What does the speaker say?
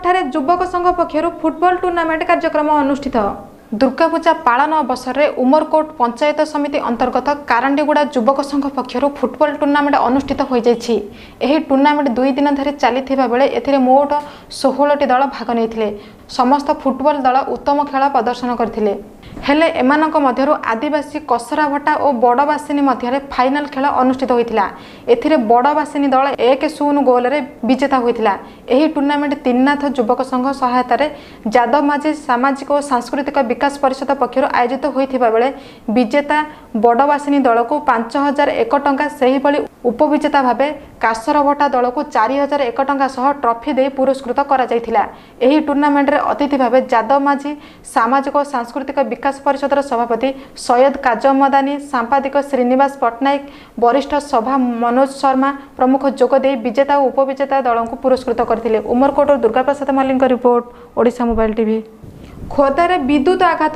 ଉମରକୋଟଠାରେ ଯୁବକ ସଂଘ ପକ୍ଷରୁ ଫୁଟବଲ ଟୁର୍ଣ୍ଣାମେଣ୍ଟ କାର୍ଯ୍ୟକ୍ରମ ଅନୁଷ୍ଠିତ। ଦୁର୍ଗାପୂଜା ପାଳନ ଅବସରରେ ଉମରକୋଟ ପଞ୍ଚାୟତ ସମିତି ଅନ୍ତର୍ଗତ କାରାଣ୍ଡିଗୁଡ଼ା ଯୁବକ ସଂଘ ପକ୍ଷରୁ ଫୁଟବଲ ଟୁର୍ଣ୍ଣାମେଣ୍ଟ ଅନୁଷ୍ଠିତ ହୋଇଯାଇଛି। ଏହି ଟୁର୍ଣ୍ଣାମେଣ୍ଟ 2 ଦିନ ଧରି ଚାଲିଥିବା ବେଳେ ଏଥିରେ ମୋଟ 16ଟି ଦଳ ଭାଗ ନେଇଥିଲେ। ସମସ୍ତ ଫୁଟବଲ ଦଳ ଉତ୍ତମ ଖେଳ ପ୍ରଦର୍ଶନ କରିଥିଲେ। ହେଲେ ଏମାନଙ୍କ ମଧ୍ୟରୁ ଆଦିବାସୀ କସରାଭଟା ଓ ବଡ଼ବାସିନୀ ମଧ୍ୟରେ ଫାଇନାଲ ଖେଳ ଅନୁଷ୍ଠିତ ହୋଇଥିଲା। ଏଥିରେ ବଡ଼ବାସିନୀ ଦଳ 1-0 ଗୋଲରେ ବିଜେତା ହୋଇଥିଲା। ଏହି ଟୁର୍ଣ୍ଣାମେଣ୍ଟ ତିନିନାଥ ଯୁବକ ସଂଘ ସହାୟତାରେ ଯାଦବ ମାଝୀ ସାମାଜିକ ଓ ସାଂସ୍କୃତିକ ବିକାଶ ପରିଷଦ ପକ୍ଷରୁ ଆୟୋଜିତ ହୋଇଥିବା ବେଳେ ବିଜେତା ବଡ଼ବାସିନୀ ଦଳକୁ 5001 ଟଙ୍କା, ସେହିଭଳି ଉପବିଜେତା ଭାବେ କାସରଭଟା ଦଳକୁ 4001 ଟଙ୍କା ସହ ଟ୍ରଫି ଦେଇ ପୁରସ୍କୃତ କରାଯାଇଥିଲା। ଏହି ଟୁର୍ଣ୍ଣାମେଣ୍ଟରେ ଅତିଥି ଭାବେ ଯାଦବ ମାଝୀ ସାମାଜିକ ଓ ସାଂସ୍କୃତିକ ବିକାଶ ପରିଷଦର ସଭାପତି ସୈୟଦ କାଜମ ମଦାନୀ, ସାମ୍ପାଦିକ ଶ୍ରୀନିବାସ ପଟ୍ଟନାୟକ, ବରିଷ୍ଠ ସଭା ମନୋଜ ଶର୍ମା ପ୍ରମୁଖ ଯୋଗ ଦେଇ ବିଜେତା ଓ ଉପବିଜେତା ଦଳଙ୍କୁ ପୁରସ୍କୃତ କରିଥିଲେ। ଉମରକୋଟରୁ ଦୁର୍ଗାପ୍ରସାଦ ମଲ୍ଲିକଙ୍କ ରିପୋର୍ଟ, ଓଡ଼ିଶା ମୋବାଇଲ ଟିଭି। ଖୋର୍ଦ୍ଧାରେ ବିଦ୍ୟୁତ ଆଘାତ